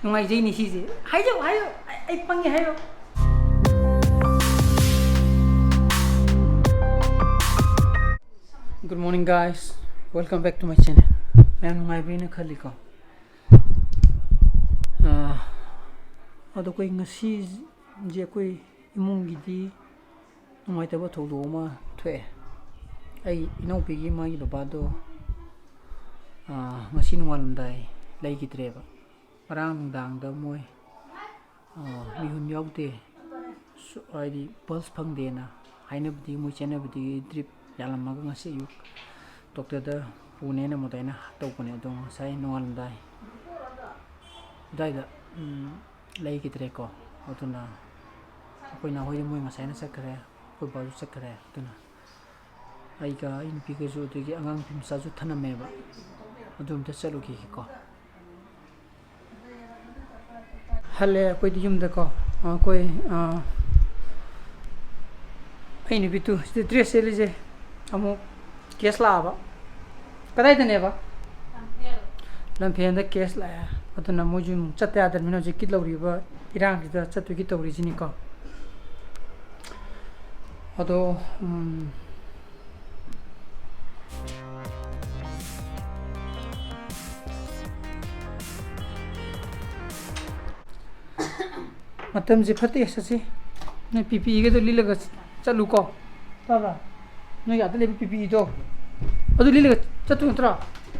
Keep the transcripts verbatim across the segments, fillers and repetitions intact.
ꯅꯨꯡꯉꯥꯏꯖꯩꯅꯤ ꯁꯤꯁꯦ꯫ ꯍꯥꯏꯖꯧ, ꯍꯥꯏꯌꯣ꯫ ꯑꯩ, ꯑꯩ ꯄꯪꯉꯦ, ꯍꯥꯏꯌꯣ꯫ Good morning, guys. Welcome back to my channel. ꯃꯌꯥꯝ ꯅꯨꯡꯉꯥꯏꯕꯤꯅ ꯈꯜꯂꯤꯀꯣ꯫ ꯑꯥ, ꯑꯗꯣ ꯑꯩꯈꯣꯏ ꯉꯁꯤꯁꯦ ꯑꯩꯈꯣꯏ ꯏꯃꯨꯡꯒꯤꯗꯤ ꯅꯨꯡꯉꯥꯏꯇꯕ ꯊꯧꯗꯣꯛ ꯑꯃ ꯊꯣꯛꯑꯦ꯫ ꯑꯩ ꯏꯅꯥꯎꯄꯤꯒꯤ ꯃꯥꯒꯤ ꯕꯕꯥꯗꯣ, ꯑꯥ, ꯉꯁꯤ ꯅꯣꯡꯉꯥꯜꯂꯝꯗꯥꯏ ꯂꯩꯈꯤꯗ꯭ꯔꯦꯕ꯫ ꯉꯔꯥꯡ ꯅꯨꯡꯗꯥꯡꯗ ꯃꯣꯏ, ꯑꯥ, ꯃꯤꯍꯨꯟ ꯌꯥꯎꯗꯦ, ꯁꯨ-, ꯍꯥꯏꯗꯤ ꯄꯜꯁ ꯐꯪꯗꯦꯅ ꯍꯥꯏꯅꯕꯗꯤ, ꯃꯣꯏ ꯆꯦꯟꯅꯕꯗꯤ ꯗ꯭ꯔꯤꯞ ꯌꯥꯜꯂꯝꯃꯒ ꯉꯁꯤ ꯑꯌꯨꯛ ꯗꯣꯛꯇꯔꯗ ꯄꯨꯅꯦꯅ ꯑꯗꯨꯃꯥꯏꯅ ꯇꯧꯕꯅꯦ꯫ ꯑꯗꯣ ꯉꯁꯥꯏ ꯅꯣꯡꯉꯥꯜꯂꯝꯗꯥꯏ ꯑꯗꯨꯋꯥꯏꯗ, ꯎꯝ, ꯂꯩꯈꯤꯗ꯭ꯔꯦꯀꯣ꯫ ꯑꯗꯨꯅ ꯑꯩꯈꯣꯏ ꯅꯥꯎꯍꯣꯏꯗꯤ ꯃꯣꯏ ꯉꯁꯥꯏꯅ ꯆꯠꯈ꯭ꯔꯦ, ꯑꯩꯈꯣꯏ ꯕꯥꯁꯨ ꯆꯠꯈ꯭ꯔꯦ꯫ ꯑꯗꯨꯅ ꯑꯩꯒ ꯑꯩ ꯅꯨꯄꯤꯒꯁꯨ, ꯑꯗꯒꯤ ꯑꯉꯥꯡ ꯅꯨꯄꯤ ꯃꯆꯥꯁꯨ ꯊꯅꯝꯃꯦꯕ꯫ ꯑꯗꯨ ꯑꯝꯇ ꯆꯠꯂꯨꯈꯤꯒꯦꯀꯣ꯫ ꯍꯜꯂꯦ ꯑꯩꯈꯣꯏꯗꯤ ꯌꯨꯝꯗꯀꯣ꯫ ꯑꯩꯈꯣꯏ, ꯑꯥ, ꯑꯩ ꯅꯨꯄꯤꯗꯨ ꯁꯤꯗ ꯗ꯭ꯔꯦꯁ ꯁꯦꯠꯂꯤꯁꯦ ꯑꯃꯨꯛ ꯀꯦꯁ ꯂꯥꯛꯑꯕ꯫ ꯀꯗꯥꯏꯗꯅꯦꯕ? ꯂꯝꯐꯦꯜꯗ ꯀꯦꯁ ꯂꯥꯛꯑꯦ꯫ ꯑꯗꯨꯅ ꯃꯣꯏꯁꯨ ꯑꯃꯨꯛ ꯆꯠꯇ ꯌꯥꯗ꯭ꯔꯕꯅꯤꯅ ꯍꯧꯖꯤꯛꯀꯤ ꯂꯧꯔꯤꯕ ꯏꯔꯥꯡꯁꯤꯗ ꯆꯠꯇꯨꯒꯤ ꯇꯧꯔꯤꯁꯤꯅꯤꯀꯣ꯫ ꯑꯗꯣ, ꯎꯝ, ꯃꯇꯝꯁꯦ ꯐꯠꯇꯦ, ꯆꯠꯁꯤ꯫ ꯅꯣꯏ ꯄꯤ ꯄꯤ ꯏꯒꯗꯣ ꯂꯤꯠꯂꯒ ꯆꯠꯂꯨꯀꯣ꯫ ꯇꯥꯕ꯭ꯔꯥ? ꯅꯣꯏꯒꯤ ꯑꯥꯗ ꯂꯩꯕ ꯄꯤ ꯄꯤ ꯏꯗꯣ, ꯑꯗꯨ ꯂꯤꯠꯂꯒ ꯆꯠꯇꯣꯏ ꯅꯠꯇ꯭ꯔꯣ?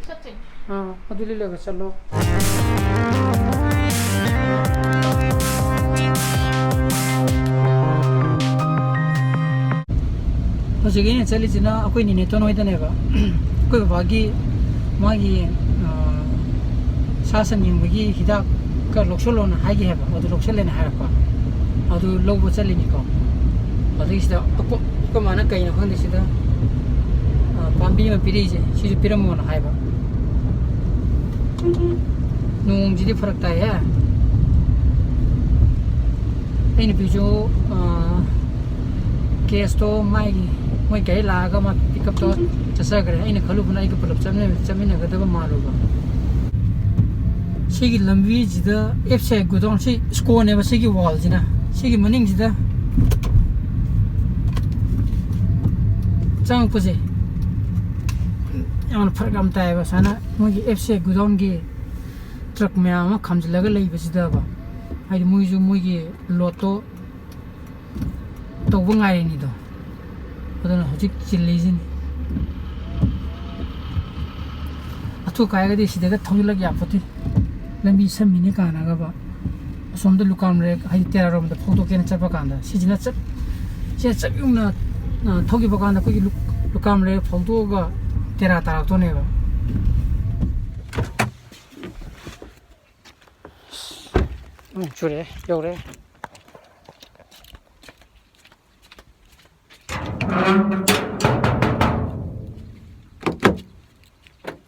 ꯆꯠꯇꯣꯏꯅꯦ꯫ ꯑꯥ, ꯑꯗꯨ ꯂꯤꯠꯂꯒ ꯆꯠꯂꯣ꯫ ꯍꯧꯖꯤꯛ ꯑꯩꯅ ꯆꯠꯂꯤꯁꯤꯅ ꯑꯩꯈꯣꯏ ꯅꯤꯅꯦꯇꯣꯟ ꯍꯣꯏꯗꯅꯦꯕ꯫ ꯑꯩꯈꯣꯏ ꯕꯕꯥꯒꯤ, ꯃꯥꯒꯤ, ꯑꯥ, ꯁꯥ ꯁꯟ ꯌꯦꯡꯕꯒꯤ ꯍꯤꯗꯥꯛ ꯈꯔ ꯂꯧꯁꯜꯂꯣꯅ ꯍꯥꯏꯒꯦ ꯍꯥꯏꯕ, ꯑꯗꯨ ꯂꯧꯁꯜꯂꯦꯅ ꯍꯥꯏꯔꯛꯄ꯫ ꯑꯗꯨ ꯂꯧꯕ ꯆꯠꯂꯤꯅꯤꯀꯣ꯫ ꯑꯗꯨꯒꯤꯁꯤꯗ ꯑꯩꯈꯣꯏ, ꯑꯩꯈꯣꯏ ꯃꯥꯅ ꯀꯩꯅꯣ ꯈꯪꯗꯦ ꯁꯤꯗ, ꯑꯥ, ꯄꯥꯝꯕꯤ ꯑꯃ ꯄꯤꯔꯛꯏꯁꯦ, ꯁꯤꯁꯨ ꯄꯤꯔꯝꯃꯣꯅ ꯍꯥꯏꯕ꯫ ꯅꯣꯡꯁꯤꯗꯤ ꯐꯔꯛ ꯇꯥꯏꯍꯦ꯫ ꯑꯩ ꯅꯨꯄꯤꯁꯨ, ꯑꯥ, ꯀꯦꯁꯇꯣ ꯃꯥꯒꯤ, ꯃꯣꯏ ꯒꯥꯔꯤ ꯂꯥꯛꯑꯒ ꯃꯥ ꯄꯤꯛꯑꯞꯇꯣ ꯆꯠꯆꯈ꯭ꯔꯦ꯫ ꯑꯩꯅ ꯈꯜꯂꯨꯕꯅ ꯑꯩꯒ ꯄꯨꯂꯞ ꯆꯠꯃꯤꯟꯅ-, ꯆꯠꯃꯤꯟꯅꯒꯗꯕ ꯃꯥꯜꯂꯨꯕ꯫ ꯁꯤꯒꯤ ꯂꯝꯕꯤꯁꯤꯗ ꯑꯦꯐ ꯁꯤ ꯑꯥꯏ ꯒꯣꯗꯥꯎꯟ, ꯁꯤ ꯁ꯭ꯀꯣꯟꯅꯦꯕ, ꯁꯤꯒꯤ ꯋꯥꯜꯁꯤꯅ꯫ ꯁꯤꯒꯤ ꯃꯅꯤꯡꯁꯤꯗ ꯆꯪꯉꯛꯄꯁꯦ ꯌꯥꯝꯅ ꯐꯔꯛ ꯌꯥꯝ ꯇꯥꯏꯌꯦꯕ꯫ ꯁꯨꯃꯥꯏꯅ ꯃꯣꯏꯒꯤ ꯑꯦꯐ ꯁꯤ ꯑꯥꯏ ꯒꯣꯗꯥꯎꯟꯒꯤ ꯇ꯭ꯔꯛ ꯃꯌꯥꯝ ꯑꯃ ꯈꯥꯝꯖꯤꯜꯂꯒ ꯂꯩꯕꯁꯤꯗꯕ, ꯍꯥꯏꯗꯤ ꯃꯣꯏꯁꯨ ꯃꯣꯏꯒꯤ ꯂꯣꯠꯇꯣ ꯇꯧꯕ ꯉꯥꯏꯔꯤꯅꯤꯗꯣ꯫ ꯑꯗꯨꯅ ꯍꯧꯖꯤꯛ ꯆꯤꯜꯂꯤꯁꯤꯅꯤ꯫ ꯑꯊꯨ ꯀꯥꯏꯔꯒꯗꯤ ꯁꯤꯗꯒ ꯊꯧꯖꯤꯜꯂꯛ ꯌꯥꯄꯣꯠꯇꯦ꯫ ꯂꯝꯕꯤ ꯁꯝꯃꯤꯅꯤ ꯀꯥꯟꯅꯒꯕ꯫ ꯑꯁꯣꯝꯗ ꯂꯨꯀꯥꯝ ꯂꯩꯔꯛ, ꯍꯥꯏꯗꯤ ꯇꯦꯔꯥꯔꯣꯝꯗ ꯐꯧꯗꯣꯛꯀꯦꯅ ꯆꯠꯄ ꯀꯥꯟꯗ, ꯁꯤꯁꯤꯅ ꯆꯞ-, ꯁꯤꯅ ꯆꯞ ꯌꯨꯡꯅ, ꯑ, ꯊꯧꯈꯤꯕ ꯀꯥꯟꯗ ꯑꯩꯈꯣꯏꯒꯤ ꯂꯨ-, ꯂꯨꯀꯥꯝ ꯂꯩꯔꯛ ꯐꯧꯗꯣꯛꯑꯒ ꯇꯦꯔꯥ ꯇꯥꯔꯛꯇꯣꯏꯅꯦꯕ꯫ ꯎꯝ, ꯆꯨꯔꯛꯑꯦ, ꯌꯧꯔꯦ꯫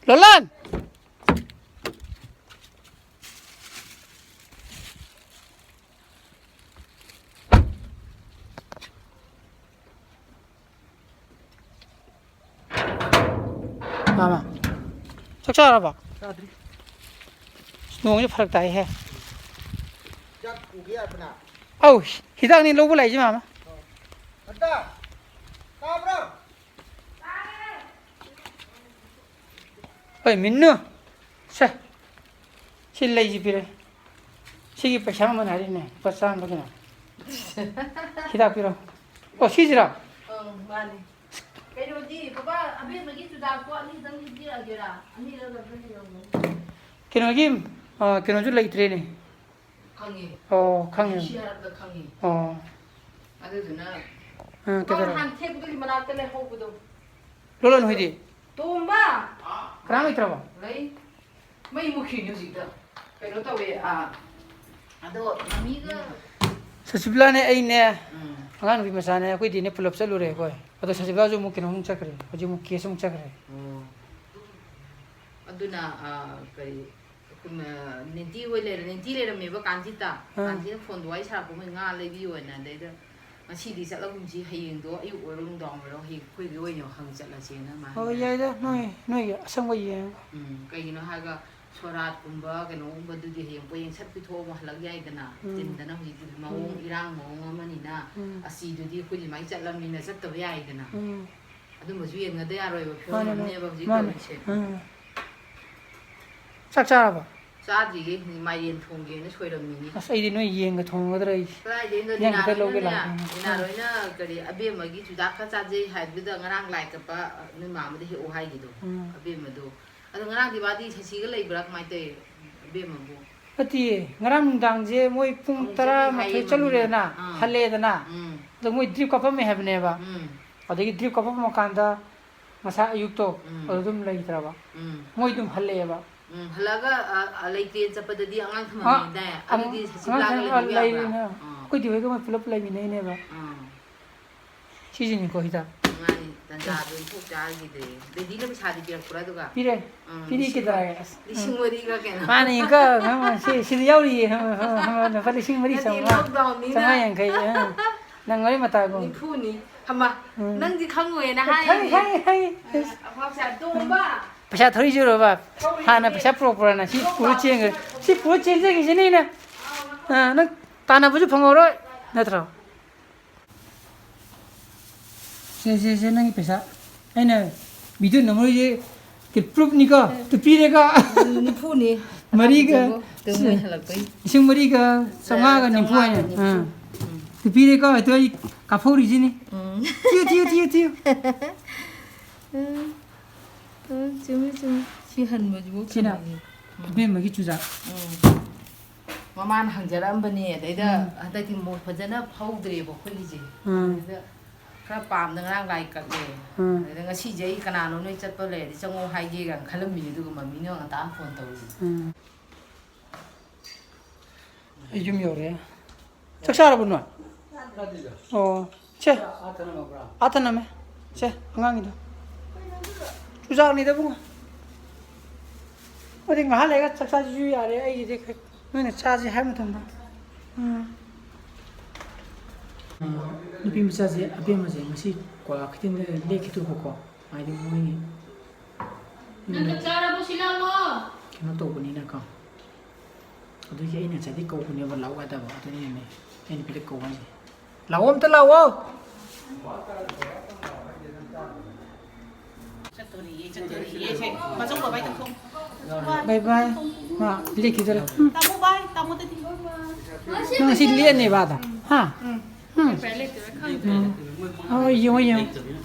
ꯂꯣꯂꯥꯟ! ꯃꯥꯃ, ꯆꯥꯛ ꯆꯥꯔꯕꯣ? ꯆꯥꯗ꯭ꯔꯤ꯫ ꯅꯣꯡꯁꯦ ꯐꯔꯛ ꯇꯥꯏꯍꯦ꯫ ꯆꯥꯛ ꯄꯨꯒꯦ ꯌꯥꯗꯅ꯫ ꯑꯧ, ꯍꯤꯗꯥꯛꯅꯤ ꯂꯧꯕ ꯂꯥꯛꯏꯁꯦ, ꯃꯥꯃ꯫ ꯑꯗ, ꯇꯥꯕ꯭ꯔꯣ? ꯍꯣꯏ, ꯃꯤꯟꯅꯨ꯫ ꯁꯦ, ꯁꯤ ꯂꯩꯁꯤ ꯄꯤꯔꯦ꯫ ꯁꯤꯒꯤ ꯄꯩꯁꯥ ꯃꯃꯜ ꯍꯥꯏꯔꯤꯅꯦ, ꯂꯨꯄꯥ ꯆꯥꯝꯃꯒꯤꯅ꯫ ꯍꯤꯗꯥꯛ ꯄꯤꯔꯣ꯫ ꯑꯣ, ꯁꯤꯁꯤꯔꯣ? ꯑꯪ, ꯃꯥꯅꯤ꯫ ꯀꯩꯅꯣꯗꯤ, ꯕꯕꯥ, ꯑꯕꯦꯝꯃꯒꯤ ꯆꯨꯗꯥꯛꯇꯣ ꯑꯅꯤꯗꯪ ꯂꯤꯕꯤꯔꯛꯑꯒꯦꯔꯥ? ꯑꯅꯤꯔ ꯀꯩꯅꯣꯝꯇ ꯂꯩꯔꯝꯒꯅꯤ꯫ ꯀꯩꯅꯣꯒꯤ, ꯑ, ꯀꯩꯅꯣꯁꯨ ꯂꯩꯇ꯭ꯔꯦꯅꯦ꯫ ꯈꯪꯉꯦ꯫ ꯑꯣ, ꯈꯪꯉꯦ꯫ ꯁꯤ ꯍꯥꯏꯔꯛꯄꯗ ꯈꯪꯉꯦ꯫ ꯑꯣ꯫ ꯑꯗꯨꯗꯨꯅ ꯑ, ꯀꯩꯗꯧꯔꯕ? ꯅꯍꯥꯟ ꯊꯦꯛꯄꯗꯨꯒꯤ ꯃꯅꯥꯛꯇ ꯂꯩꯍꯧꯕꯗꯣ꯫ ꯂꯣꯂꯟ ꯍꯣꯏꯗꯤ? ꯇꯣꯝꯕ! ꯀꯅꯥꯝ ꯂꯩꯇ꯭ꯔꯕꯣ? ꯂꯩ꯫ ꯃꯩ ꯃꯨꯠꯈ꯭ꯔꯤꯅꯦ ꯍꯧꯖꯤꯛꯇ꯫ ꯀꯩꯅꯣ ꯇꯧꯋꯦ, ꯑ, ꯑꯗꯣ ꯃꯃꯤꯒ ꯁꯁꯤꯕꯂꯥꯅꯦ, ꯑꯩꯅꯦ, ꯎꯝ꯫ ꯑꯉꯥꯡ ꯅꯨꯄꯤ ꯃꯆꯥꯅꯦ, ꯑꯩꯈꯣꯏꯗꯤꯅꯦ ꯄꯨꯂꯞ ꯆꯠꯂꯨꯔꯦ ꯑꯩꯈꯣꯏ꯫ ꯑꯗꯣ ꯁꯁꯤꯕꯂꯥꯁꯨ ꯑꯃꯨꯛ ꯀꯩꯅꯣꯃꯨꯛ ꯆꯠꯈ꯭ꯔꯦ, ꯍꯧꯖꯤꯛ ꯑꯃꯨꯛ ꯀꯦꯁ ꯑꯃꯨꯛ ꯆꯠꯈ꯭ꯔꯦ꯫ ꯑꯣ꯫ ꯑꯗꯨꯅ, ꯑ, ꯀꯔꯤ, ꯎꯝ, ꯅꯦꯟꯇꯤ ꯍꯣꯏ ꯂꯩꯔ-, ꯅꯦꯟꯇꯤ ꯂꯩꯔꯝꯃꯦꯕ ꯀꯥꯟꯆꯤꯇ꯫ ꯑꯥ꯫ ꯀꯥꯟꯆꯤꯅ ꯐꯣꯟꯗꯣ ꯋꯥꯔꯤ ꯁꯥꯔꯛꯄ, ꯃꯣꯏ ꯉꯥ ꯂꯩꯕꯤꯌꯣꯅ꯫ ꯑꯗꯩꯗ ꯉꯁꯤꯗꯤ ꯆꯠꯂꯒꯨꯝꯁꯤ, ꯍꯌꯦꯡꯗꯣ ꯑꯌꯨꯛ ꯑꯣꯏꯔꯣ ꯅꯨꯡꯗꯥꯡ ꯑꯣꯏꯔꯣ ꯍꯌꯦꯡ ꯑꯩꯈꯣꯏꯒꯤ ꯑꯣꯏꯅ ꯍꯪ ꯆꯠꯂꯁꯦꯅ ꯑꯗꯨꯃꯥꯏꯅ ꯍꯣꯏ, ꯍꯥꯏꯔꯛꯑꯦ꯫ ꯌꯥꯏꯗ, ꯅꯣꯏ, ꯎꯝ꯫ ꯅꯣꯏꯒꯤ ꯑꯁꯪꯕ ꯌꯦꯡꯉꯒ꯫ ꯎꯝ, ꯀꯩꯒꯤꯅꯣ ꯍꯥꯏꯔꯒ ꯁꯣꯔꯥꯠꯀꯨꯝꯕ ꯀꯩꯅꯣꯒꯨꯝꯕꯗꯨꯗꯤ ꯍꯌꯦꯡ ꯄꯣꯌꯦꯡ ꯁꯠ ꯄꯤꯊꯣꯛꯑꯒ ꯍꯜꯂꯛ ꯌꯥꯏꯗꯅ꯫ ꯎꯝ꯫ ꯆꯤꯟꯗꯅ ꯍꯧꯖꯤꯛꯇꯤ ꯃꯑꯣꯡ, ꯎꯝ꯫ ꯏꯔꯥꯡ ꯃꯑꯣꯡ ꯑꯃꯅꯤꯅ꯫ ꯎꯝ꯫ ꯑꯁꯤꯗꯨꯗꯤ ꯑꯩꯈꯣꯏꯗꯤ ꯑꯗꯨꯃꯥꯏꯅ ꯆꯠꯂꯝꯅꯤꯅ ꯆꯠꯇꯕ ꯌꯥꯏꯗꯅ꯫ ꯎꯝ꯫ ꯑꯗꯨꯝꯕꯁꯨ ꯌꯦꯡꯅꯗ ꯌꯥꯔꯣꯏꯕ ꯃꯥꯅꯦ, ꯃꯥꯅꯦ꯫ ꯐꯤꯕꯝꯅꯦꯕ ꯍꯧꯖꯤꯛ ꯃꯥꯅꯦ꯫ ꯇꯧꯔꯤꯁꯦ꯫ ꯎꯝ꯫ ꯆꯥꯛ ꯆꯥꯔꯕ? ꯆꯥꯗ꯭ꯔꯤꯌꯦ, ꯃꯥꯏꯔꯦꯟ ꯊꯣꯡꯒꯦꯅ ꯁꯣꯏꯔꯝꯃꯤꯅꯤ꯫ ꯑꯁ, ꯑꯩꯗꯤ ꯅꯣꯏ ꯌꯦꯟꯒ ꯊꯣꯡꯒꯗ꯭ꯔꯥ ꯑꯩ ꯀꯗꯥꯏꯗꯩꯅꯣ, ꯏꯟꯖꯥꯡ ꯈꯤꯇ ꯂꯧꯒꯦ ꯂꯤꯅꯥꯔꯣꯏꯅꯅꯦ, ꯂꯥꯛꯄꯅꯤ꯫ ꯂꯤꯅꯥꯔꯣꯏꯅ ꯀꯔꯤ, ꯑꯕꯦꯝꯃꯒꯤ ꯆꯨꯖꯥꯛ ꯈꯔ ꯆꯥꯖꯩ ꯍꯥꯏꯕꯗꯨꯗ ꯉꯔꯥꯡ ꯂꯥꯏ ꯀꯠꯄ, ꯑ, ꯅꯣꯏ ꯃꯥꯃꯗ ꯍꯦꯛꯑꯣ ꯍꯥꯏꯒꯤꯗꯣ꯫ ꯎꯝ꯫ ꯑꯕꯦꯝꯃꯗꯣ꯫ ꯑꯗꯣ ꯉꯔꯥꯡꯗꯤ ꯃꯥꯗꯤ ꯁꯁꯤꯒ ꯂꯩꯕ꯭ꯔꯥ? ꯀꯃꯥꯏꯅ ꯇꯧꯋꯤ, ꯑꯕꯦꯝꯃꯕꯨ? ꯅꯠꯇꯤꯌꯦ, ꯉꯔꯥꯡ ꯅꯨꯡꯗꯥꯡꯁꯦ ꯃꯣꯏ ꯄꯨꯡ ꯑꯃꯨꯛ ꯆꯠꯂꯤ ꯇꯔꯥꯃꯥꯊꯣꯏ ꯍꯥꯏꯌꯦ ꯆꯠꯂꯨꯔꯦꯗꯅ, ꯃꯃꯤꯅ꯫ ꯑꯥ꯫ ꯍꯜꯂꯛꯑꯦꯗꯅ꯫ ꯎꯝ꯫ ꯑꯗꯣ ꯃꯣꯏ ꯗ꯭ꯔꯤꯞ ꯀꯥꯞꯄꯝꯃꯦ ꯍꯥꯏꯕꯅꯦꯕ꯫ ꯎꯝ꯫ ꯑꯗꯒꯤ ꯗ꯭ꯔꯤꯞ ꯀꯥꯞꯄꯝꯃꯀꯥꯟꯗ ꯉꯁꯥꯏ ꯑꯌꯨꯛꯇꯣ, ꯎꯝ꯫ ꯑꯗꯨ ꯑꯗꯨꯝ ꯂꯩꯇ꯭ꯔꯕ꯫ ꯎꯝ꯫ ꯃꯣꯏ ꯑꯗꯨꯝ ꯍꯜꯂꯛꯑꯦꯕ꯫ ꯎꯝ, ꯍꯜꯂꯛꯑꯒ, ꯑ, ꯑ, ꯂꯩꯇꯦꯅ ꯆꯠꯄꯗꯗꯤ ꯑꯉꯥꯡ ꯑ, ꯊꯝꯃꯝꯃꯦꯗꯥꯏ? ꯑꯗꯨꯗꯤ ꯑꯉꯥꯡ, ꯁꯁꯤꯕꯂꯥꯒ ꯑꯉꯥꯡ ꯂꯩꯍꯧ ꯌꯥꯕ꯭ꯔꯥ? ꯂꯩꯔꯤꯅꯦ꯫ ꯑꯥ꯫ ꯑꯩꯈꯣꯏ ꯗꯤ ꯍꯣꯏꯒ ꯃꯣꯏ ꯄꯨꯂꯞ ꯂꯩꯃꯤꯟꯅꯩꯅꯦꯕ꯫ ꯑꯥ꯫ ꯁꯤꯁꯤꯅꯤꯀꯣ ꯍꯤꯗꯥꯛ꯫ ꯃꯥꯅꯤ, ꯇꯟꯖꯥꯗꯣ ꯏꯟꯊꯣꯛ ꯆꯥꯈꯤꯗ꯭ꯔꯦ꯫ ꯗꯦꯗꯤꯅ ꯄꯩꯁꯥꯗꯤ ꯄꯤꯔꯛꯄ꯭ꯔꯥ ꯑꯗꯨꯒ? ꯄꯤꯔꯦ꯫ ꯑꯥ, ꯄꯤꯔꯛꯏ ꯂꯤꯁꯤꯡ, ꯀꯩꯗꯧꯔꯒꯦ? ꯑꯁ, ꯂꯤꯁꯤꯡ ꯎꯝ꯫ ꯃꯔꯤꯒ ꯀꯩꯅꯣ꯫ ꯃꯥꯅꯤ, ꯀꯣ, ꯈꯪꯉꯣ, ꯁꯤ, ꯁꯤꯗ ꯌꯥꯎꯔꯤꯌꯦ, ꯈꯪꯉꯣ, ꯈꯪꯉꯣ, ꯈꯪꯉꯣ, ꯂꯨꯄꯥ ꯂꯤꯁꯤꯡ ꯃꯔꯤ ꯅꯠꯇꯦ, ꯆꯥꯝꯃꯉꯥ, lockdownꯅꯤꯅ꯫ ꯆꯥꯝꯃꯉꯥ ꯌꯥꯡꯈꯩ, ꯑꯥ꯫ ꯅꯪ ꯋꯥꯔꯤ ꯃꯇꯥꯒꯨꯝ꯫ ꯅꯤꯐꯨꯅꯤ꯫ ꯍꯃ, ꯎꯝ꯫ ꯅꯪꯗꯤ ꯈꯪꯉꯣꯏꯅ ꯈꯪꯉꯤ, ꯍꯥꯏꯔꯤꯅꯦ꯫ ꯈꯪꯉꯤ, ꯈꯪꯉꯤ꯫ ꯑ, ꯑꯐꯥꯎ ꯁꯥꯏ, ꯇꯣꯝꯕ꯫ ꯄꯩꯁꯥ ꯊꯧꯔꯤ ꯆꯨꯔꯕ? ꯊꯧꯔꯤꯅꯦ꯫ ꯍꯥꯟꯅ ꯄꯩꯁꯥ ꯄꯨꯔꯛꯄ꯭ꯔꯥꯅ ꯁꯤ ꯄꯨꯔ ꯆꯦꯟꯈ꯭ꯔꯦ꯫ ꯁꯤ ꯄꯨꯔ ꯆꯦꯟꯖꯈꯤꯁꯤꯅꯦ ꯑꯩꯅ꯫ ꯑꯥ, ꯅꯪ ꯇꯥꯟꯅꯕꯁꯨ ꯐꯪꯍꯧꯔꯣꯏ, ꯅꯠꯇ꯭ꯔꯣ? ꯁꯦ, ꯁꯦ, ꯁꯦ, ꯅꯪꯒꯤ ꯄꯩꯁꯥ꯫ ꯑꯩꯅ video ꯅꯝꯍꯧꯔꯤꯁꯦ ꯀꯤ proofꯅꯤꯀꯣ? ꯇꯨ ꯄꯤꯔꯦꯀꯣ? ꯅꯤꯐꯨꯅꯤ꯫ ꯃꯔꯤꯒ ꯑꯍꯥꯟꯕꯗꯕꯨ ꯇꯨ ꯃꯣꯏ ꯍꯜꯂꯛꯄꯩ꯫ ꯂꯤꯁꯤꯡ ꯃꯔꯤꯒ ꯆꯥꯝꯃꯉꯥꯒ ꯅꯤꯐꯨ ꯍꯥꯏꯅ꯫ ꯆꯥꯝꯃꯉꯥꯒ ꯅꯤꯐꯨ꯫ ꯑꯥ꯫ ꯎꯝ꯫ ꯇꯨ ꯄꯤꯔꯦꯀꯣ? ꯑꯗꯨ ꯑꯩ ꯀꯥꯞꯍꯧꯔꯤꯁꯤꯅꯤ꯫ ꯎꯝ꯫ ꯊꯤꯌꯨ, ꯊꯤꯌꯨ, ꯊꯤꯌꯨ, ꯊꯤꯌꯨ꯫ ꯎꯝ꯫ ꯎꯝ, ꯆꯨꯝꯃꯤ, ꯆꯨꯝꯃꯤ꯫ ꯁꯤ ꯍꯟꯕꯁꯤꯕꯨ ꯁꯤꯅ ꯈꯪꯗꯦꯅꯦ꯫ ꯎꯝ꯫ ꯑꯕꯦꯝꯃꯒꯤ ꯆꯨꯖꯥꯛ꯫ ꯎꯝ꯫ ꯃꯃꯥꯅ ꯍꯪꯖꯔꯛꯑꯝꯕꯅꯦ, ꯑꯗꯩꯗ ꯎꯝ꯫ ꯍꯟꯗꯛꯇꯤ ꯃꯣ-, ꯐꯖꯅ ꯍꯧꯗ꯭ꯔꯦꯕ ꯑꯩꯈꯣꯏꯒꯤꯁꯦ꯫ ꯎꯝ꯫ ꯑꯗꯩꯗ ꯈꯔ ꯄꯥꯝꯗ ꯉꯔꯥꯡ ꯂꯥꯏ ꯀꯠꯂꯦ꯫ ꯎꯝ꯫ ꯑꯗꯩꯗ ꯉꯁꯤꯁꯦ ꯑꯩ ꯀꯅꯥꯅꯣ ꯅꯣꯏ ꯆꯠꯄ ꯂꯩꯔꯗꯤ ꯆꯪꯉꯛꯑꯣ ꯍꯥꯏꯒꯦꯒ ꯈꯜꯂꯝꯃꯤꯅꯦ, ꯑꯗꯨꯒ ꯃꯝꯃꯤꯅ ꯉꯟꯇꯥꯅ phone ꯇꯧꯔꯛꯏ꯫ ꯎꯝ꯫ ꯑꯩ ꯌꯨꯝ ꯌꯧꯔꯦ꯫ ꯆꯥꯛ ꯆꯥꯔꯕꯣ ꯅꯣꯏ? ꯆꯥꯗ꯭ꯔꯤꯗ꯫ ꯑꯣ, ꯁꯦ꯫ ꯑꯥ ꯊꯅꯝꯃꯕ꯭ꯔꯥ? ꯑꯥ ꯊꯅꯝꯃꯦ꯫ ꯁꯦ, ꯑꯉꯥꯡꯒꯤꯗꯣ꯫ ꯆꯨꯖꯥꯛꯅꯤꯗ, ꯏꯕꯨꯡꯉꯣ꯫ ꯑꯗꯨꯗꯤ ꯉꯥꯏꯍꯥꯛ ꯂꯩꯔꯒ ꯆꯥꯛ ꯆꯥꯁꯤꯁꯨ ꯌꯥꯔꯦ, ꯑꯩꯒꯤꯗꯤ ꯀꯩ-, ꯅꯣꯏꯅ ꯆꯥꯁꯤ ꯍꯥꯏꯕ ꯃꯇꯝꯗ꯫ ꯎꯝ꯫ ꯅꯨꯄꯤ ꯃꯆꯥꯁꯦ, ꯑꯕꯦꯝꯃꯁꯦ ꯉꯁꯤ ꯀ꯭ꯋꯥ ꯀꯩꯊꯦꯜꯗ ꯂꯦꯛꯈꯤꯗꯧꯕꯀꯣ꯫ ꯍꯥꯏꯗꯤ ꯃꯣꯏꯒꯤ ꯅꯪ ꯆꯥꯛ ꯆꯥꯔꯕꯣ, ꯁꯤ ꯂꯥꯡꯉꯣ? ꯀꯩꯅꯣ ꯇꯧꯕꯅꯤꯅꯀꯣ꯫ ꯑꯗꯨꯒꯤ ꯑꯩꯅ ꯉꯁꯥꯏꯗꯩ ꯀꯧꯕꯅꯦꯕ, ꯂꯥꯛꯑꯣ ꯍꯥꯏꯗꯕ꯫ ꯑꯗꯨꯅꯤꯅꯦ ꯑꯩꯅ ꯅꯨꯄꯤꯗ ꯀꯧꯕ ꯍꯥꯏꯁꯦ꯫ ꯂꯥꯛꯑꯣ, ꯑꯝꯇ ꯂꯥꯛꯑꯣ꯫ ꯆꯠꯇꯣꯔꯤꯌꯦ, ꯆꯠꯇꯣꯔꯤꯌꯦ, ꯁꯦ꯫ ꯃꯆꯧ ꯕꯕꯥꯏ ꯇꯧꯊꯣꯛ꯫ ꯕꯥꯏ ꯕꯥꯏ꯫ ꯃꯥ ꯂꯦꯛꯈꯤꯗꯣꯔꯦ꯫ ꯎꯝ꯫ ꯇꯥꯃꯣ ꯕꯥꯏ, ꯇꯥꯃꯣꯗꯗꯤ꯫ ꯅꯪ ꯉꯁꯤ ꯂꯦꯛꯑꯅꯦꯕ ꯑꯥꯗ? ꯍꯥ? ꯎꯝ꯫ ꯎꯝ꯫ ꯀꯩ ꯂꯩꯇꯦꯗ, ꯈꯪꯗꯦ꯫ ꯎꯝ꯫ ꯑꯣ, ꯌꯦꯡꯉꯣ, ꯌꯦꯡꯉꯣ꯫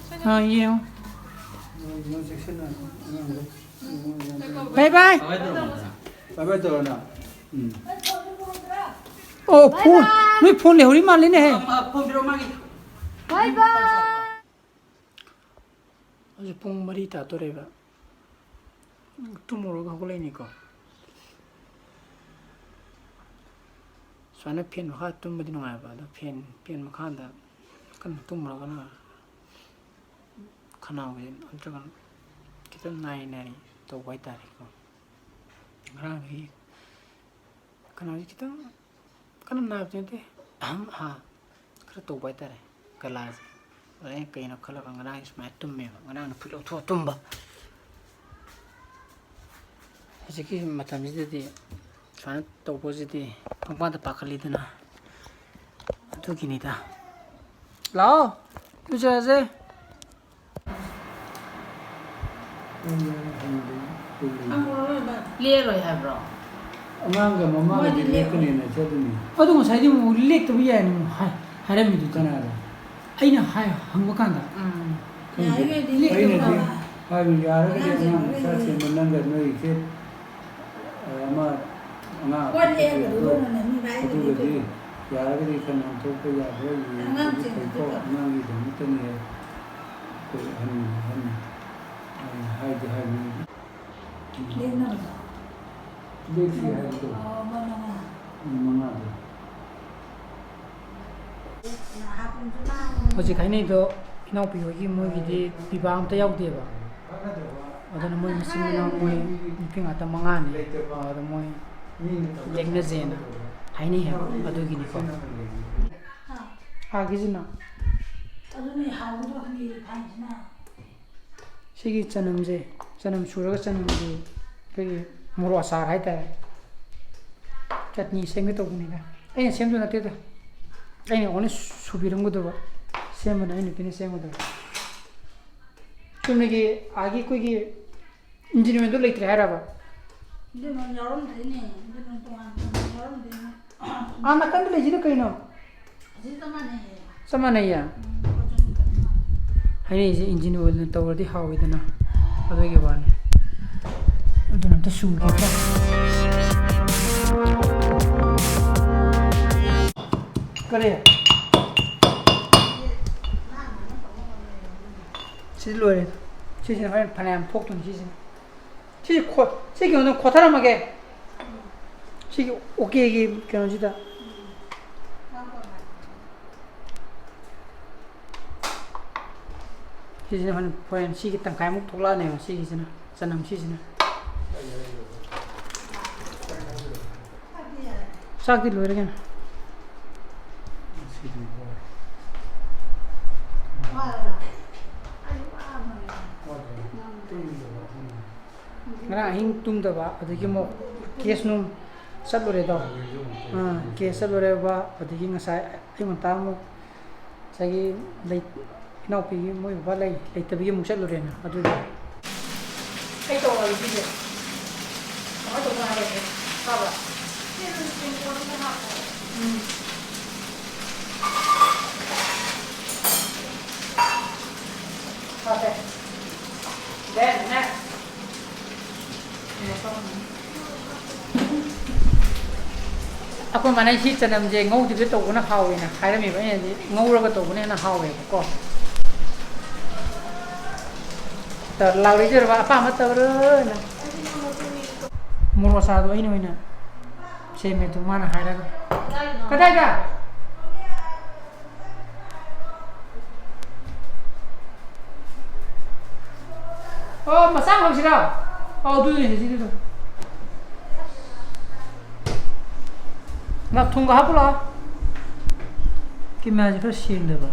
ꯑꯥ, ꯌꯦꯡꯉꯣ꯫ ꯕꯥꯏ ꯕꯥꯏ꯫ ꯕꯥꯏ ꯕꯥꯏ ꯇꯧꯔꯣ ꯅꯪ꯫ ꯎꯝ꯫ ꯑꯣ, ꯐꯣꯟ꯫ ꯅꯣꯏ ꯐꯣꯟ ꯂꯩꯍꯧꯔꯤ ꯃꯥꯜꯂꯦꯅꯦꯍꯦ꯫ ꯕꯥꯏ ꯕꯥꯏ꯫ ꯍꯧꯖꯤꯛ ꯄꯨꯡ ꯃꯔꯤ ꯇꯥꯗꯣꯔꯦꯕ꯫ ꯇꯨꯝꯃꯨꯔꯒ ꯍꯧꯒꯠꯂꯛꯏꯅꯤꯀꯣ꯫ ꯁꯨꯃꯥꯏꯅ ꯐꯦꯟ ꯃꯈꯥꯗ ꯇꯨꯝꯕꯗꯤ ꯅꯨꯡꯉꯥꯏꯕ, ꯑꯗꯣ ꯐꯦꯟ, ꯐꯦꯟ ꯃꯈꯥꯗ ꯀꯟꯅ ꯇꯨꯝꯃꯨꯔꯒꯅ ꯈꯅꯥꯎꯁꯦ ꯅꯠꯇ꯭ꯔꯒꯅ ꯈꯤꯇꯪ ꯅꯥꯔꯤ ꯅꯥꯔꯤ ꯇꯧꯕ ꯍꯥꯏꯇꯥꯔꯦꯀꯣ꯫ ꯉꯔꯥꯡꯗꯒꯤ ꯈꯅꯥꯎꯁꯦ ꯈꯤꯇꯪ ꯀꯟꯅ ꯅꯥꯕꯗꯤ ꯅꯠꯇꯦ, ꯑꯍꯝ ꯑꯍꯥ ꯈꯔ ꯇꯧꯕ ꯍꯥꯏꯇꯥꯔꯦ ꯒꯂꯥꯁꯦ꯫ ꯑꯗ ꯑꯩꯅ ꯀꯩꯅꯣ ꯈꯜꯂꯒ ꯉꯔꯥꯡ ꯁꯨꯃꯥꯏꯅ ꯇꯨꯝꯃꯦꯕ, ꯉꯔꯥꯡꯅ ꯐꯨꯔꯤꯠ ꯂꯧꯊꯣꯛꯑ ꯇꯨꯝꯕ꯫ ꯍꯧꯖꯤꯛꯀꯤ ꯃꯇꯝꯁꯤꯗꯗꯤ ꯁꯨꯃꯥꯏꯅ ꯇꯧꯕꯁꯤꯗꯤ ꯄꯪꯄꯥꯟꯗ ꯄꯥꯈꯠꯂꯤꯗꯅ꯫ ꯑꯗꯨꯒꯤꯅꯤꯗ꯫ ꯂꯥꯛꯑꯣ, ꯏꯔꯨꯖꯔꯁꯦ꯫ ꯂꯦꯛꯑꯔꯣꯏ ꯍꯥꯏꯕ꯭ꯔꯣ? ꯑꯉꯥꯡꯒ ꯃꯃꯥꯒꯗꯤ ꯃꯣꯏꯗꯤ ꯂꯦꯛꯀꯅꯦꯅ ꯆꯠꯂꯤꯅꯤ꯫ ꯑꯗꯣ ꯉꯁꯥꯏꯗꯤ ꯑꯃꯨꯛ ꯂꯦꯛꯇꯕ ꯌꯥꯏꯅ ꯑꯃꯨꯛ ꯍꯥꯏ-, ꯍꯥꯏꯔꯝꯃꯤꯗꯨꯗꯤ꯫ ꯀꯅꯥꯗ? ꯑꯩꯅ ꯍꯥꯏ-, ꯍꯪꯕ ꯀꯥꯟꯗ꯫ ꯎꯝ꯫ ꯈꯪꯗꯦ꯫ ꯌꯥꯔꯤꯉꯩꯗꯤ ꯑꯩꯅꯗꯤ ꯂꯦꯛꯇꯕ꯫ ꯍꯥꯏꯕ ꯌꯥꯔꯒꯗꯤ ꯑꯉꯥꯡꯁꯤꯡ ꯑꯉꯥꯡ ꯃꯆꯥ ꯂꯩꯔꯤꯉꯩꯗ꯫ ꯁꯦꯝꯕ ꯅꯪꯒ ꯅꯣꯏ ꯏꯆꯦ ꯑꯃ ꯑꯉꯥꯡ ꯍꯣꯏ, ꯑꯄꯤꯛꯄꯗꯣ ꯂꯦꯛꯑꯒ ꯑꯗꯨ ꯑꯗꯨꯒꯗꯤ ꯂꯦꯛꯑꯒ ꯌꯥꯔꯒꯗꯤ ꯈꯔ ꯅꯥꯟꯊꯣꯛꯄ ꯌꯥꯕ꯭ꯔꯥ ꯌꯦꯡꯕꯗꯤ ꯑꯉꯥꯡꯁꯤꯡꯗꯨꯗꯤ ꯐꯩꯀꯣ, ꯐꯕ꯫ ꯑꯉꯥꯡꯒꯤꯗꯃꯛꯇꯅꯦ꯫ ꯑꯩꯈꯣꯏ ꯑꯍꯟ ꯑꯍꯟ ꯍꯥꯏꯗꯤ ꯍꯥꯏꯕꯅꯤ꯫ ꯂꯦꯛꯅꯕꯗꯣ꯫ ꯂꯦꯛꯁꯤ ꯍꯥꯏꯕꯗꯣ꯫ ꯑꯣ, ꯃꯣꯏ ꯃꯉꯥ꯫ ꯃꯣꯏ ꯃꯉꯥꯗꯣ꯫ ꯍꯧꯖꯤꯛ ꯍꯥꯏꯅꯩꯗꯣ ꯏꯅꯥꯎꯄꯤ ꯍꯣꯏꯒꯤ ꯃꯣꯏꯒꯤꯗꯤ ꯄꯤꯕꯥ ꯑꯝꯇ ꯌꯥꯎꯗꯦꯕ꯫ ꯑꯗꯨꯅ ꯃꯣꯏ ꯃꯆꯤꯟ ꯃꯅꯥꯎ ꯃꯣꯏ ꯅꯨꯄꯤ ꯉꯥꯛꯇ ꯃꯉꯥꯅꯤ꯫ ꯑꯗ ꯃꯣꯏ ꯂꯦꯛꯅꯖꯦꯅ ꯍꯥꯏꯅꯩ ꯍꯥꯏꯕ ꯑꯗꯨꯒꯤꯅꯤꯀꯣ꯫ ꯑꯥꯒꯤꯁꯤꯅ꯫ ꯑꯗꯨꯅꯦ ꯍꯥꯎꯒꯗ꯭ꯔꯣ ꯈꯪꯗꯦ ꯐꯥꯏꯁꯤꯅ꯫ ꯁꯤꯒꯤ ꯆꯅꯝꯁꯦ, ꯆꯅꯝ ꯁꯨꯔꯒ ꯆꯅꯝꯒꯤ ꯑꯩꯈꯣꯏꯒꯤ ꯃꯣꯔꯣꯛ ꯑꯆꯥꯔ ꯍꯥꯏꯇꯥꯔꯦ꯫ ꯆꯠꯅꯤ ꯁꯦꯝꯒꯦ ꯇꯧꯕꯅꯤꯗ꯫ ꯑꯩꯅ ꯁꯦꯝꯗꯣꯏ ꯅꯠꯇꯦꯗ꯫ ꯑꯩꯅ ꯑꯣꯟꯂꯤ ꯁꯨꯕꯤꯔꯝꯒꯗꯕ꯫ ꯁꯦꯝꯕꯅ ꯑꯩ ꯅꯨꯄꯤꯅ ꯁꯦꯝꯒꯗꯕ꯫ ꯆꯨꯝꯅꯒꯤ ꯑꯥꯒꯤ ꯑꯩꯈꯣꯏꯒꯤ ꯏꯟꯖꯤꯟ ꯑꯣꯏꯜꯗꯣ ꯂꯩꯇ꯭ꯔꯦ ꯍꯥꯏꯔꯕ? ꯏꯟꯖꯤꯟ ꯑꯣꯏꯜ ꯌꯥꯎꯔꯝꯗ꯭ꯔꯦꯅꯦ꯫ ꯏꯟꯖꯤꯟ ꯑꯣꯏꯜ ꯇꯣꯉꯥꯟ ꯇꯣꯉꯥꯟ ꯌꯥꯎꯔꯝꯗ꯭ꯔꯦꯅꯦ꯫ ꯑꯥ ꯅꯥꯀꯟꯗ ꯂꯩꯁꯤꯅ ꯀꯩꯅꯣ? ꯑꯁꯤ ꯆꯞ ꯃꯥꯟꯅꯩꯌꯦ꯫ ꯆꯞ ꯃꯥꯟꯅꯩꯌꯦ? ꯎꯝ, ꯄꯣꯠ ꯆꯣꯡ ꯆꯞ ꯃꯥꯟꯅꯩ꯫ ꯍꯥꯏꯅꯩꯁꯦ ꯏꯟꯖꯤꯟ ꯑꯣꯏꯜꯅ ꯇꯧꯔꯗꯤ ꯍꯥꯎꯋꯤꯗꯅ, ꯑꯗꯨꯒꯤ ꯋꯥꯅꯤ꯫ ꯑꯗꯨꯅ ꯑꯝꯇ ꯁꯨꯒꯦ꯫ ꯀꯔꯤ? ꯁꯤ ꯂꯣꯏꯔꯦ꯫ ꯁꯤꯁꯤꯅ ꯍꯣꯔꯦꯟ ꯐꯅꯌꯥꯝ ꯊꯣꯛꯇꯣꯏꯅꯤ ꯁꯤꯁꯤꯅ꯫ ꯁꯤ ꯈꯣ-, ꯁꯤ ꯀꯩꯅꯣꯗ ꯈꯣꯠꯊꯔꯝꯃꯒꯦ꯫ ꯁꯤꯒꯤ ꯑꯣꯀꯦꯒꯤ ꯀꯩꯅꯣꯁꯤꯗ꯫ ꯁꯤꯁꯤꯅ ꯍꯣꯔꯦꯟ, ꯍꯣꯔꯦꯟ ꯁꯤꯒꯤ ꯇꯪꯈꯥꯏꯃꯨꯛ ꯊꯣꯛꯂꯛꯑꯅꯦꯕ ꯁꯤꯒꯤꯁꯤꯅ, ꯆꯅꯝ ꯁꯤꯁꯤꯅ꯫ ꯆꯥꯛꯇꯤ ꯂꯣꯏꯔꯦ ꯀꯩꯅꯣ꯫ ꯉꯔꯥꯡ ꯑꯍꯤꯡ ꯇꯨꯝꯗꯕ, ꯑꯗꯒꯤ ꯑꯃꯨꯛ ꯀꯦꯁ ꯅꯨꯡ ꯆꯠꯂꯨꯔꯦꯗꯣ꯫ ꯑꯥ, ꯀꯦꯁ ꯆꯠꯂꯨꯔꯦꯕ, ꯑꯗꯒꯤ ꯉꯁꯥꯏ ꯑꯌꯨꯛ ꯉꯟꯇꯥ ꯑꯃꯨꯛ ꯉꯁꯥꯏꯒꯤ ꯂꯩ-, ꯏꯅꯥꯎꯄꯤꯒꯤ ꯃꯣꯏ ꯕꯕꯥ ꯂꯩ, ꯂꯩꯇꯕꯒꯤ ꯑꯃꯨꯛ ꯆꯠꯂꯨꯔꯦꯅ꯫ ꯑꯗꯨꯗꯤ ꯀꯩ ꯇꯧꯔꯒꯦ ꯁꯤꯁꯦ? ꯀꯃꯥꯏꯅ ꯇꯧꯕꯅꯣ ꯍꯥꯏꯔꯒꯦ꯫ ꯇꯥꯕ꯭ꯔꯥ? ꯎꯝ꯫ Okay. Then next. ꯑꯩꯈꯣꯏ ꯃꯥꯅ ꯁꯤ ꯆꯅꯝꯁꯦ ꯉꯧꯗꯕꯤꯗ ꯇꯧꯕꯅ ꯍꯥꯎꯋꯦꯅ ꯍꯥꯏꯔꯝꯃꯦꯕ꯫ ꯑꯩꯅꯗꯤ ꯉꯧꯔꯒ ꯇꯧꯕꯅ ꯍꯦꯟꯅ ꯍꯥꯎꯋꯦꯕꯀꯣ꯫ ꯇ-, ꯂꯥꯎꯔꯛꯏꯁꯦ ꯕꯕꯥ, ꯑꯄꯥꯝꯕ ꯇꯧꯔꯣꯅ꯫ ꯃꯣꯔꯣꯛ ꯑꯆꯥꯔꯗꯣ ꯑꯩꯅ ꯑꯣꯏꯅ ꯁꯦꯝꯃꯦ ꯑꯗꯨ ꯃꯥꯅ ꯍꯥꯏꯔꯒ꯫ ꯀꯗꯥꯏꯗ? ꯑꯣ, ꯃꯆꯥ ꯑꯃꯈꯛꯁꯤꯔꯣ? ꯑꯣ, ꯑꯗꯨꯗꯨꯅꯦ, ꯁꯤꯗꯨꯗ꯫ ꯅꯥ ꯊꯨꯝꯒ ꯍꯥꯞꯄꯨ ꯂꯥꯛꯑꯣ꯫ ꯀꯦꯃꯦꯔꯥꯁꯦ ꯈꯔ ꯁꯦꯡꯗꯕ꯫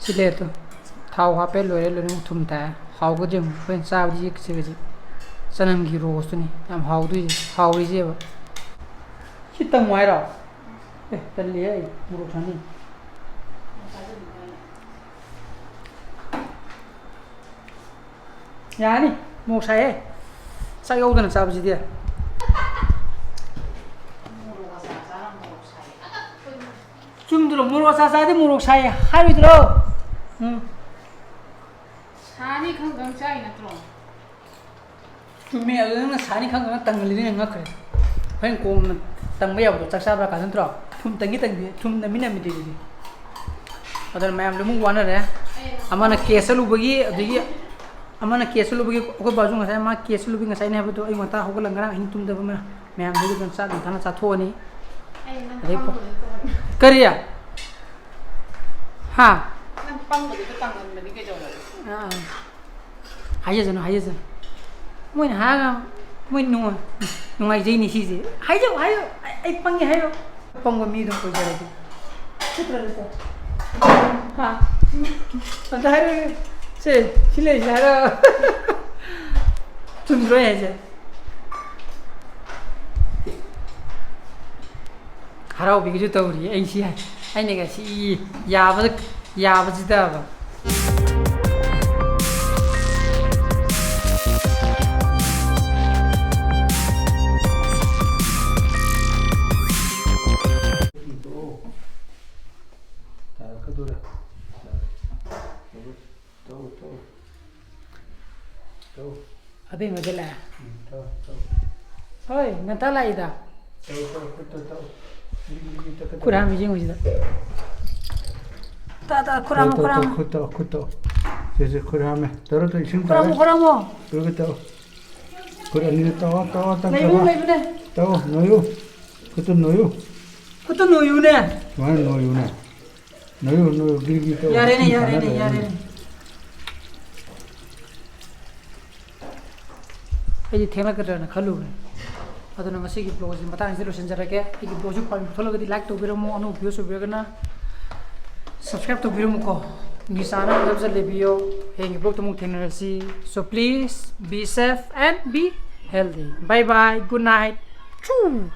ꯁꯤ ꯂꯩꯔꯦ ꯇꯨ꯫ ꯊꯥꯎ ꯍꯥꯞꯄꯦ, ꯂꯣꯏꯔꯦ, ꯂꯣꯏꯅꯃꯛ ꯊꯨꯝ ꯊꯥꯛꯑꯦ꯫ ꯍꯥꯎꯒꯗ꯭ꯔꯦ ꯑꯃꯨꯛ ꯍꯣꯔꯦꯟ ꯆꯥꯕꯗꯤ ꯌꯦꯛꯁꯦ ꯀꯩꯁꯦ꯫ ꯆꯅꯝꯒꯤ ꯔꯣꯁꯇꯨꯅꯤ ꯌꯥꯝ ꯍꯥꯎꯗꯣꯏꯁꯦ, ꯍꯥꯎꯔꯤꯁꯦꯕ꯫ ꯁꯤ ꯇꯪꯉꯨ ꯍꯥꯏꯔꯣ? ꯑꯦ, ꯇꯜꯂꯤꯍꯦ ꯑꯩ, ꯃꯣꯔꯣꯛ ꯁꯥꯅꯤ꯫ ꯌꯥꯅꯤ, ꯃꯣꯔꯣꯛ ꯁꯥꯏꯍꯦ꯫ ꯆꯥꯛ ꯌꯧꯗꯅ ꯆꯥꯕꯁꯤꯗꯤ꯫ ꯆꯨꯝꯗ꯭ꯔꯣ? ꯃꯣꯔꯣꯛ ꯑꯆꯥ ꯆꯥꯗꯤ ꯃꯣꯔꯣꯛ ꯁꯥꯏ ꯍꯥꯏꯔꯣꯏꯗ꯭ꯔꯣ? ꯎꯝ꯫ ꯁꯥꯅꯤ ꯈꯪ ꯈꯪ ꯆꯥꯏ ꯅꯠꯇ꯭ꯔꯣ? ꯆꯨꯝꯃꯦ, ꯑꯗꯨ ꯅꯪꯅ ꯁꯥꯅꯤ ꯈꯪ ꯈꯪ ꯇꯪꯍꯜꯂꯤꯗꯨꯅ ꯉꯛꯈ꯭ꯔꯦ꯫ ꯍꯣꯔꯦꯟ ꯀꯣꯟꯅ ꯇꯪꯕ ꯌꯥꯕꯗꯣ ꯆꯥꯛ ꯆꯥꯕ ꯀꯥꯟꯗ ꯅꯠꯇ꯭ꯔꯣ? ꯊꯨꯝ ꯇꯪꯒꯤ ꯇꯪꯗꯤ, ꯊꯨꯝ ꯅꯝꯃꯤ ꯅꯝꯃꯤꯗꯤ ꯑꯗꯨꯗꯤ꯫ ꯑꯗꯨꯅ ꯃꯌꯥꯝ ꯂꯣꯏꯅꯃꯛ ꯋꯥꯅꯔꯦ꯫ ꯑꯃꯅ ꯀꯦꯁ ꯆꯠꯂꯨꯕꯒꯤ, ꯑꯗꯒꯤ ꯑꯃꯅ ꯀꯦꯁ ꯆꯠꯂꯨꯕꯒꯤ, ꯑꯩꯈꯣꯏ ꯕꯥꯁꯨ ꯉꯁꯥꯏ ꯃꯥ ꯀꯦꯁ ꯆꯠꯂꯨꯕꯒꯤ ꯉꯁꯥꯏꯅꯦ ꯍꯥꯏꯕꯗꯣ ꯑꯩ ꯉꯟꯇꯥ ꯍꯧꯒꯠꯂꯒ ꯉꯔꯥꯡ ꯑꯍꯤꯡ ꯇꯨꯝꯗꯕ ꯃꯌꯥꯝ꯫ ꯃꯌꯥꯝꯗꯒꯤ ꯑꯗꯨꯝ ꯆꯥꯛ ꯉꯟꯇꯥꯅ ꯆꯥꯊꯣꯛꯑꯅꯤ꯫ ꯑꯩ ꯅꯪ ꯑꯗꯩ ꯄ-, ꯄꯪꯕꯗꯨꯗ ꯇꯧꯍꯟ-, ꯀꯔꯤ? ꯍꯥ? ꯅꯪ ꯄꯪꯕꯗꯨꯗ ꯇꯪꯍꯟꯕꯅꯤ ꯀꯩꯗꯧꯔꯒꯦ? ꯑꯥ꯫ ꯍꯥꯏꯖꯁꯅꯨ, ꯍꯥꯏꯖꯁꯅꯨ꯫ ꯃꯣꯏꯅ ꯍꯥꯏꯔꯒ ꯃꯣꯏ ꯅꯨꯡꯉꯥꯏ-, ꯅꯨꯡꯉꯥꯏꯖꯩꯅꯤ ꯁꯤꯁꯦ꯫ ꯍꯥꯏꯖꯧ, ꯍꯥꯏꯖꯧ꯫ ꯑꯩ, ꯑꯩ ꯄꯪꯉꯦ ꯍꯥꯏꯌꯣ꯫ ꯑꯄꯪꯕ ꯃꯤꯗꯣ ꯑꯣꯏꯖꯔꯒꯦ꯫ ꯅꯠꯇ꯭ꯔꯅꯦ ꯁꯦ? ꯍꯥ? ꯑꯝꯇ ꯍꯥꯏꯔꯛꯑꯣ꯫ ꯁꯦ, ꯁꯤ ꯂꯩꯁꯦ ꯍꯥꯏꯔꯣ꯫ ꯆꯨꯝꯗ꯭ꯔꯣ ꯑꯩ ꯍꯥꯏꯁꯦ? ꯍꯔꯥꯎꯕꯤꯒꯁꯨ ꯇꯧꯔꯤ꯫ ꯑꯩ ꯁꯤ ꯍꯥꯏ-, ꯑꯩꯅꯒ ꯁꯤ ꯌꯥꯕꯗ, ꯌꯥꯕꯁꯤꯗꯕ꯫ ꯇꯥꯔꯛꯀꯗꯧꯔꯦ꯫ ꯇꯧ, ꯇꯧ꯫ ꯇꯧ꯫ ꯑꯕꯦꯝꯃꯗ ꯂꯥꯛꯑꯦ꯫ ꯎꯝ, ꯇꯧ, ꯇꯧ꯫ ꯍꯣꯏ, ꯉꯟꯇꯥ ꯂꯥꯛꯏꯗ꯫ ꯇꯧ, ꯇꯧ, ꯈꯨꯠꯇꯣ ꯇꯧ꯫ ꯈꯨꯠ ꯍꯥꯝꯃꯤ ꯌꯦꯡꯉꯨꯁꯤꯗ꯫ ꯇꯥ, ꯇꯥ, ꯈꯨꯠ ꯍꯥꯝꯃꯨ, ꯇꯧ, ꯈꯨꯠ ꯇꯧ, ꯍꯥꯝꯃꯨ꯫ ꯈꯨꯠ ꯇꯧ, ꯈꯨꯠ ꯇꯧ꯫ ꯁꯦ, ꯁꯦ, ꯈꯨꯠ ꯍꯥꯝꯃꯦ꯫ ꯇꯧꯔꯣ, ꯇꯧ, ꯏꯁꯤꯡ ꯈꯨꯠ ꯍꯥꯝꯃꯨ, ꯇꯧꯔꯣ꯫ ꯈꯨꯠ ꯍꯥꯝꯃꯨ꯫ ꯇꯧꯔꯒ ꯇꯧ꯫ ꯈꯨꯠ ꯑꯅꯤꯗ ꯇꯧ, ꯇꯧ, ꯇꯧ, ꯂꯩꯕꯅꯦ, ꯇꯧ꯫ ꯂꯩꯕꯅꯦ꯫ ꯇꯧ, ꯅꯣꯏꯌꯨ꯫ ꯈꯨꯠꯇꯣ ꯅꯣꯏꯌꯨ꯫ ꯈꯨꯠꯇꯣ ꯅꯣꯏꯌꯨꯅꯦ꯫ ꯁꯨꯃꯥꯏꯅ ꯅꯣꯏꯌꯨꯅꯦ꯫ ꯅꯣꯏꯌꯨ, ꯅꯣꯏꯌꯨ, ꯒꯤꯔꯤ ꯒꯤꯔꯤ ꯇꯧ꯫ ꯌꯥꯔꯦꯅꯦ, ꯌꯥꯔꯦꯅꯦ, ꯀꯥꯟꯅꯗꯕꯅꯤ꯫ ꯌꯥꯔꯦꯅꯦ꯫ ꯑꯩꯗꯤ ꯊꯦꯡꯂꯛꯀꯗ꯭ꯔꯅ ꯈꯜꯂꯨꯕꯅꯦ꯫ ꯑꯗꯨꯅ ꯉꯁꯤꯒꯤ vlogꯁꯤ ꯃꯇꯥꯡꯁꯤꯗ ꯂꯣꯏꯁꯤꯟꯖꯔꯒꯦ꯫ ꯑꯩꯒꯤ vlogꯁꯤ ꯄꯥꯝꯕꯤ ꯊꯣꯛꯂꯒꯗꯤ like ꯇꯧꯕꯤꯔꯝꯃꯣ, ꯑꯅꯧꯕ viewers ꯑꯣꯏꯕꯤꯔꯒꯅ subscribe ꯇꯧꯕꯤꯔꯝꯃꯨꯀꯣ꯫ ꯅꯤꯁꯥꯅ ꯂꯝꯖꯜ ꯂꯩꯕꯤꯌꯣ꯫ ꯍꯌꯦꯡꯒꯤ vlogꯇ ꯑꯃꯨꯛ ꯊꯦꯡꯅꯔꯁꯤ꯫ So please be safe and be healthy. Bye bye. Good night. Choo.